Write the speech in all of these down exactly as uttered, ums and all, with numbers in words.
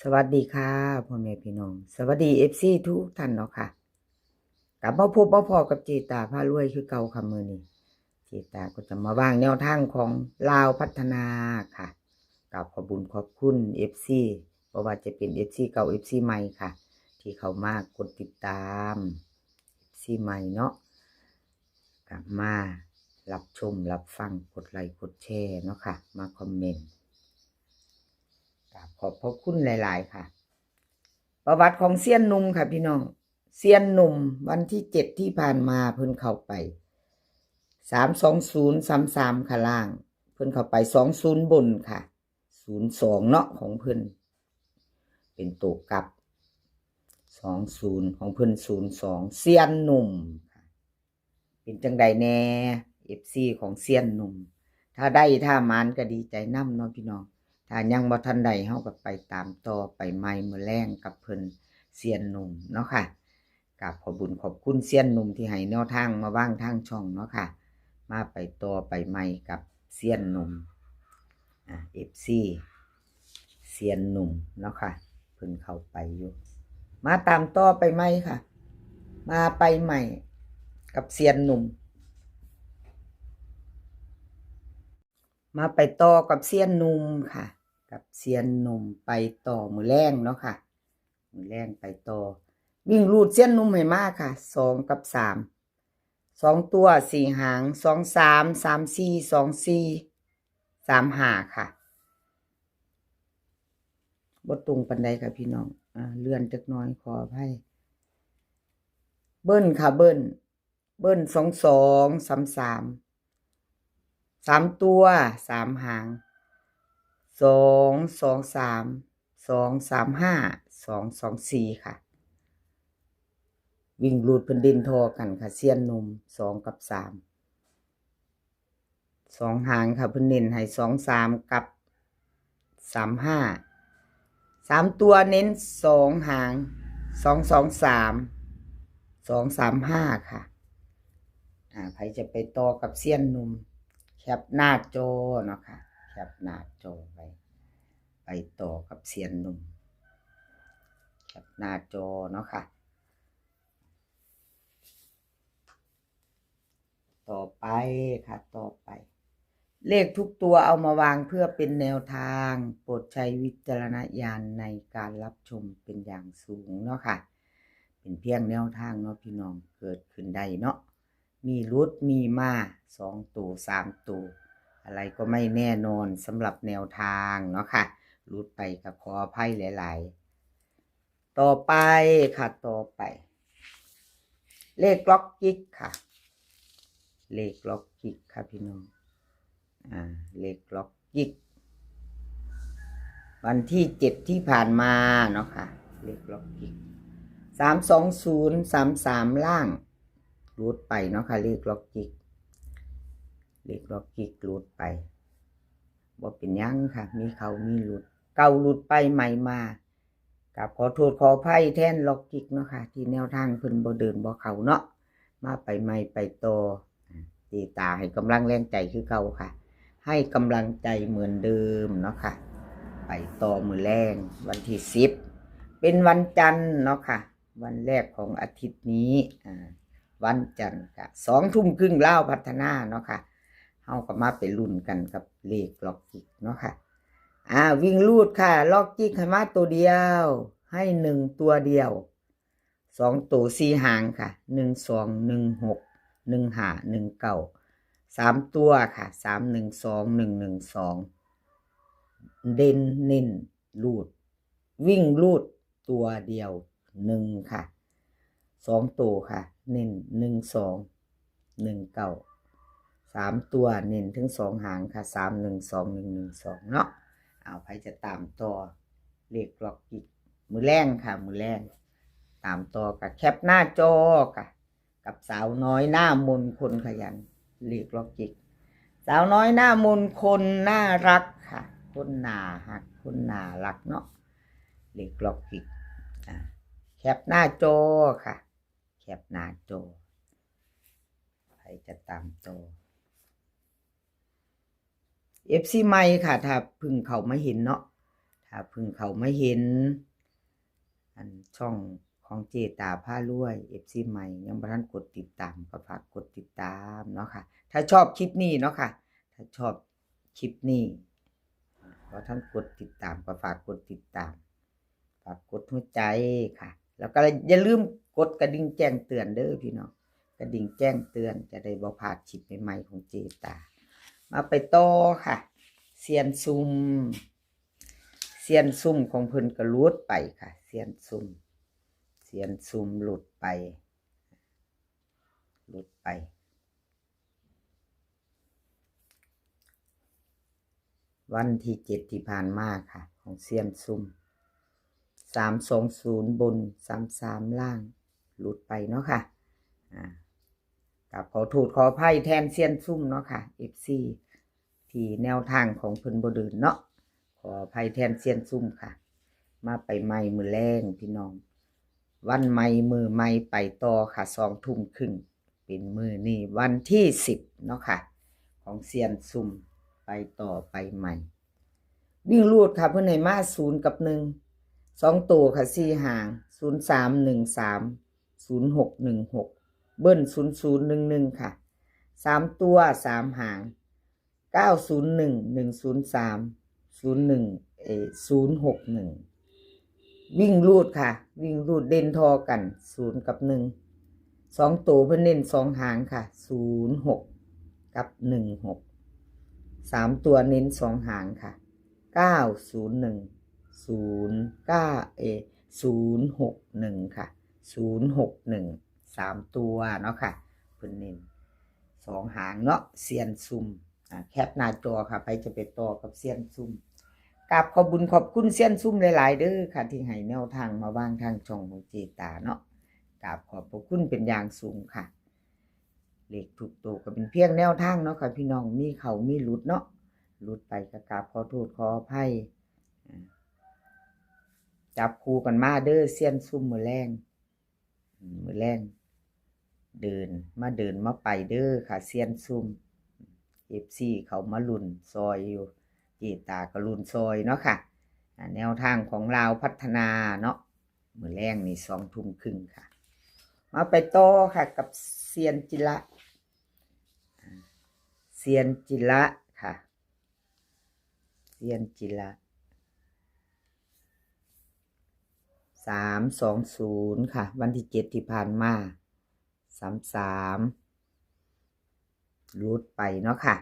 สวัสดีค่ะ พ่อแม่พี่น้อง สวัสดีเอฟซีทุกท่านเนาะค่ะ กลับมาพบมาพ้อกับเจตาพารวยคือเก่าค่ะ มื้อนี้ เจตาก็จะมาวางแนวทางของลาวพัฒนาค่ะ กราบขอบบุญขอบคุณเอฟซี บ่ว่าจะเป็นเอฟซีเก่าเอฟซีใหม่ค่ะ ที่เข้ามากดติดตามเอฟซีใหม่เนาะ กลับมารับชมรับฟัง กดไลค์กดแชร์เนาะค่ะ มาคอมเมนต์ กราบขอบพระคุณหลายๆค่ะ ประวัติของเซียนหนุ่มค่ะพี่น้อง เซียนหนุ่มวันที่เจ็ดที่ผ่านมาเพิ่นเข้าไป สามสองศูนย์ สามสาม ค่ะล่าง เพิ่นเข้าไป สองศูนย์ บนค่ะ ศูนย์สอง เนาะของเพิ่น เป็นตัวกลับ สองศูนย์ ของเพิ่น ศูนย์สอง เซียนหนุ่มค่ะ เป็นจังใดแน่ เอฟซี ของเซียนหนุ่ม ถ้าได้ถ้าหมานก็ดีใจนำเนาะพี่น้อง ถ้ายังบ่ทันได้เฮาก็ไปตามต่อไปใหม่มื้อแลงกับเพิ่น เซียนหนุ่มเนาะค่ะ กราบขอบบุญขอบคุณเซียนหนุ่มที่ให้แนวทางมาวางทางช่องเนาะค่ะ มาไปต่อไปใหม่กับเซียนหนุ่ม อ่า เอฟซี เซียนหนุ่มเนาะค่ะ เพิ่นเข้าไปอยู่ มาตามต่อไปใหม่ค่ะ มาไปใหม่กับเซียนหนุ่ม มาไปต่อกับเซียนหนุ่มค่ะ กับเซียนหนุ่มไปต่อมื้อแลงเนาะค่ะ มื้อแลงไปต่อ วิ่งรูดเซียนหนุ่มให้มาค่ะ สอง กับ สาม สอง ตัว สี่ หาง สอง สาม สาม สี่ สอง สี่ สาม ห้า ค่ะ บ่ตรงปานใดค่ะพี่น้อง อ่า เลื่อนจักหน่อยขออภัย เบิ้ลค่ะ เบิ้ล เบิ้ล สอง สอง สาม สาม สาม ตัว สาม หาง สอง สอง สาม สอง สาม ห้า สอง สอง สี่ ค่ะ วิ่งรูดเพิ่นเด่นทอกันค่ะ เซียนหนุ่ม สอง กับ สาม สอง หางค่ะ เพิ่นเน้นให้ สอง สาม กับ สาม ห้า สาม ตัวเน้น สอง หาง สอง สอง สาม สอง สาม ห้า ค่ะ อ่า ใครจะไปต่อกับเซียนหนุ่ม แคปหน้าจอเนาะค่ะ แคปหน้าจอไป ไปต่อกับเซียนหนุ่ม แคปหน้าจอเนาะค่ะ ต่อไปค่ะ ต่อไป เลขทุกตัวเอามาวางเพื่อเป็นแนวทาง โปรดใช้วิจารณญาณในการรับชมเป็นอย่างสูงเนาะค่ะ เป็นเพียงแนวทางเนาะพี่น้อง เกิดขึ้นได้เนาะ มีหลุดมีมา สอง ตัว สาม ตัว อะไรก็ไม่แน่นอนสำหรับแนวทางเนาะค่ะ หลุดไปก็ขออภัยหลายๆ ต่อไปค่ะ ต่อไป เลขล็อกจิกค่ะ เลขล็อกจิกค่ะพี่น้อง อ่า เลขล็อกจิก วันที่เจ็ดที่ผ่านมาเนาะค่ะ เลขล็อกจิก สามสองศูนย์ สามสาม ล่าง หลุดไปเนาะค่ะ เลขล็อกจิก เลขล็อกจิกหลุดไป บ่เป็นหยังค่ะ มีเข้ามีหลุด เก่าหลุดไปใหม่มา กราบขอโทษขออภัยแทนล็อกจิกเนาะค่ะ ที่แนวทางเพิ่นบ่เดินบ่เข้าเนาะ มาไปใหม่ไปต่อ เจตาให้กำลังแรงใจคือเก่าค่ะ ให้กำลังใจเหมือนเดิมเนาะค่ะ ไปต่อมื้อแลงวันที่สิบ เป็นวันจันทร์เนาะค่ะ วันแรกของอาทิตย์นี้ อ่า วันจันทร์ค่ะ สองทุ่มครึ่งลาวพัฒนาเนาะค่ะ เฮาก็มาไปลุ้นกันกับเลขล็อกจิกเนาะค่ะ อ่า วิ่งรูดค่ะ ล็อกจิกให้มาตัวเดียว ให้หนึ่งตัวเดียว สองตัวสี่หางค่ะ หนึ่งสอง หนึ่งหก หนึ่งห้า หนึ่งเก้า สามตัวค่ะ สามหนึ่งสอง หนึ่งหนึ่งสอง เด่นเน้นรูด วิ่งรูดตัวเดียว หนึ่งค่ะ สองตัวค่ะ เน้น หนึ่งสอง หนึ่งเก้า สามตัวเน้นทั้งสองหางค่ะ สามหนึ่งสอง หนึ่งหนึ่งสอง เนาะ เอา ใครจะตามต่อ เลขล็อกจิก มื้อแลงค่ะ มื้อแลง ตามต่อกับแคปหน้าจอค่ะ กับสาวน้อยหน้ามนคนขยัน เลขล็อกจิก สาวน้อยหน้ามนคนน่ารักค่ะ คนน่าฮัก คนน่ารักเนาะ เลขล็อกจิก อ่า แคปหน้าจอค่ะ แคปหน้าจอ ใครจะตามต่อ เอฟซี ใหม่ค่ะ ถ้าเพิ่งเข้ามาเห็นเนาะ ถ้าเพิ่งเข้ามาเห็น อันช่องของเจตาพารวย เอฟซี ใหม่ ยังบ่ทันกดติดตามก็ฝากกดติดตามเนาะค่ะ ถ้าชอบคลิปนี้เนาะค่ะ ถ้าชอบคลิปนี้บ่ทันกดติดตามก็ฝากกดติดตาม ฝากกดหัวใจค่ะ แล้วก็อย่าลืมกดกระดิ่งแจ้งเตือนเด้อพี่น้อง กระดิ่งแจ้งเตือนจะได้บ่พลาดคลิปใหม่ๆของเจตา มาไปต่อค่ะ เซียนซุ่ม เซียนซุ่มของเพิ่นก็หลุดไปค่ะ เซียนซุ่ม เซียนซุ่มหลุดไป หลุดไป วันที่เจ็ดที่ผ่านมาค่ะ ของเซียนซุ่ม สามสองศูนย์ บน สามสาม ล่าง หลุดไปเนาะค่ะ อ่า กับขอโทษขออภัยแทนเซียนซุ่มเนาะค่ะ เอฟซี ที่แนวทางของเพิ่นบ่เดินเนาะ ขออภัยแทนเซียนซุ่มค่ะ มาไปใหม่มื้อแลงพี่น้อง วันใหม่มื้อใหม่ไปต่อค่ะ สองทุ่มครึ่ง เป็นมื้อนี้วันที่สิบเนาะค่ะ ของเซียนซุ่ม ไปต่อไปใหม่ วิ่งรูดค่ะ เพิ่นให้มาศูนย์กับหนึ่ง สองตัวค่ะ สี่หาง ศูนย์สาม หนึ่งสาม ศูนย์หก หนึ่งหก เบิ้ล ศูนย์ศูนย์ หนึ่งหนึ่ง ค่ะ สามตัว สามหาง เก้าศูนย์หนึ่ง หนึ่งศูนย์สาม ศูนย์หนึ่ง เออ ศูนย์หกหนึ่ง วิ่งรูดค่ะ วิ่งรูดเด่นทอกัน ศูนย์กับหนึ่ง สองตัวเพิ่นเน้นสองหางค่ะ ศูนย์หก กับ หนึ่งหก สามตัวเน้นสองหางค่ะ เก้าศูนย์หนึ่ง ศูนย์เก้า เออ ศูนย์หกหนึ่ง ค่ะ ศูนย์หกหนึ่ง สามตัวเนาะค่ะ เพิ่นเน้นสองหางเนาะ เซียนซุ่ม อ่า แคปหน้าจอค่ะ ใครจะไปต่อกับเซียนซุ่ม กราบขอบบุญขอบคุณเซียนซุ่มหลายๆเด้อค่ะ ที่ให้แนวทางมาว่างทางช่องของเจตาเนาะ กราบขอบพระคุณเป็นอย่างสูงค่ะ เลขทุกตัวก็เป็นเพียงแนวทางเนาะค่ะพี่น้อง มีเข้ามีหลุดเนาะ หลุดไปก็กราบขอโทษขออภัย อ่า จับคู่กันมาเด้อ เซียนซุ่ม มื้อแลง มื้อแลง เดินมาเดินมาไปเด้อค่ะ เซียนซุ่ม เอฟซี เขามาลุ้นซอยอยู่ เจตาก็ลุ้นซอยเนาะค่ะ อ่า แนวทางของลาวพัฒนาเนาะ มื้อแลงนี่สองทุ่มครึ่งค่ะ มาไปต่อค่ะ กับเซียนจิระ เซียนจิระค่ะ เซียนจิระ สามสองศูนย์ ค่ะ วันที่เจ็ดที่ผ่านมา สามสาม หลุดไปเนาะค่ะ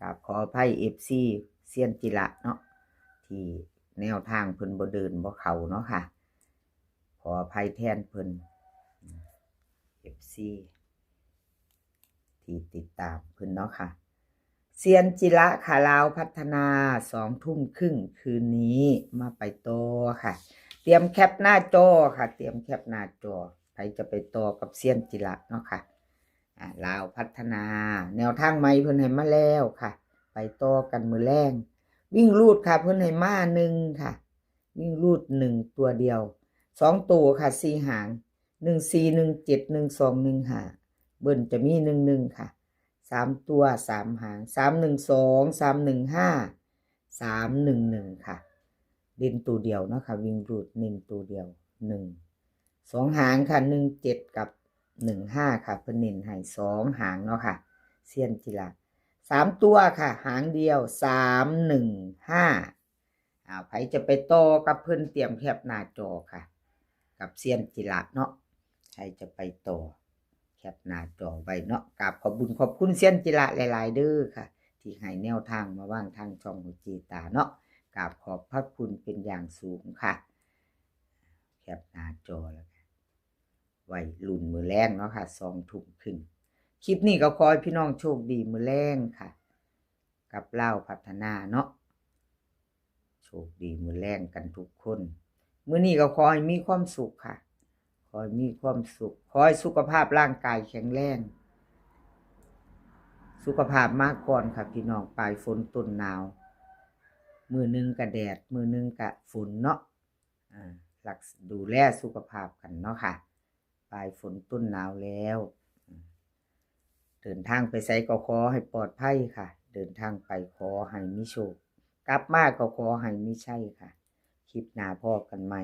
กราบขออภัย เอฟซี เซียนจิระเนาะ ที่แนวทางเพิ่นบ่เดินบ่เข้าเนาะค่ะ ขออภัยแทนเพิ่น เอฟซี ที่ติดตามเพิ่นเนาะค่ะ เซียนจิระค่ะ ลาวพัฒนา สองทุ่มครึ่งคืนนี้ มาไปต่อค่ะ เตรียมแคปหน้าจอค่ะ เตรียมแคปหน้าจอ ใครจะไปต่อกับเซียนจิระเนาะค่ะ อ่า ลาวพัฒนา แนวทางใหม่เพิ่นให้มาแล้วค่ะ ไปต่อกันมื้อแลง วิ่งรูดค่ะ เพิ่นให้มาหนึ่งค่ะ วิ่งรูดหนึ่งตัวเดียว สองตัวค่ะ สี่หาง หนึ่งสี่ หนึ่งเจ็ด หนึ่งสอง หนึ่งห้า เบิ้ลจะมีหนึ่งหนึ่งค่ะ สามตัว สามหาง สามหนึ่งสอง สามหนึ่งห้า สามหนึ่งหนึ่ง ค่ะ เด่นตัวเดียวเนาะค่ะ วิ่งรูดเน้นตัวเดียว หนึ่ง สองหางค่ะ หนึ่งเจ็ด กับ หนึ่งห้า ค่ะ เพิ่นเน้นให้สองหางเนาะค่ะ เซียนจิระ สามตัวค่ะ หางเดียว สามหนึ่งห้า อ่า ใครจะไปต่อกับเพิ่นเตรียมแคปหน้าจอค่ะ กับเซียนจิระเนาะ ใครจะไปต่อ แคปหน้าจอไว้เนาะ กราบขอบบุญขอบคุณเซียนจิระหลายๆเด้อค่ะ ที่ให้แนวทางมาว่างทางช่องของเจตาเนาะ กราบขอบพระคุณเป็นอย่างสูงค่ะ แคปหน้าจอแล้วค่ะ ไว้ลุ้นมื้อแลงเนาะค่ะ สองทุ่มครึ่ง คลิปนี้ก็ขอให้พี่น้องโชคดีมื้อแลงค่ะ กับลาวพัฒนาเนาะ โชคดีมื้อแลงกันทุกคน มื้อนี้ก็ขอให้มีความสุขค่ะ ขอให้มีความสุข ขอให้สุขภาพร่างกายแข็งแรง สุขภาพมาก่อนค่ะพี่น้อง ปลายฝนต้นหนาว มื้อหนึ่งก็แดด มื้อหนึ่งก็ฝนเนาะ อ่า รักษ- ดูแลสุขภาพกันเนาะค่ะ ปลายฝนต้นหนาวแล้ว เดินทางไปไสก็ขอให้ปลอดภัยค่ะ เดินทางไปขอให้มีโชค กลับมาก็ขอให้มีชัยค่ะ คลิปหน้าพ้อกันใหม่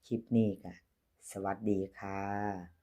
คลิปนี้ก็สวัสดีค่ะ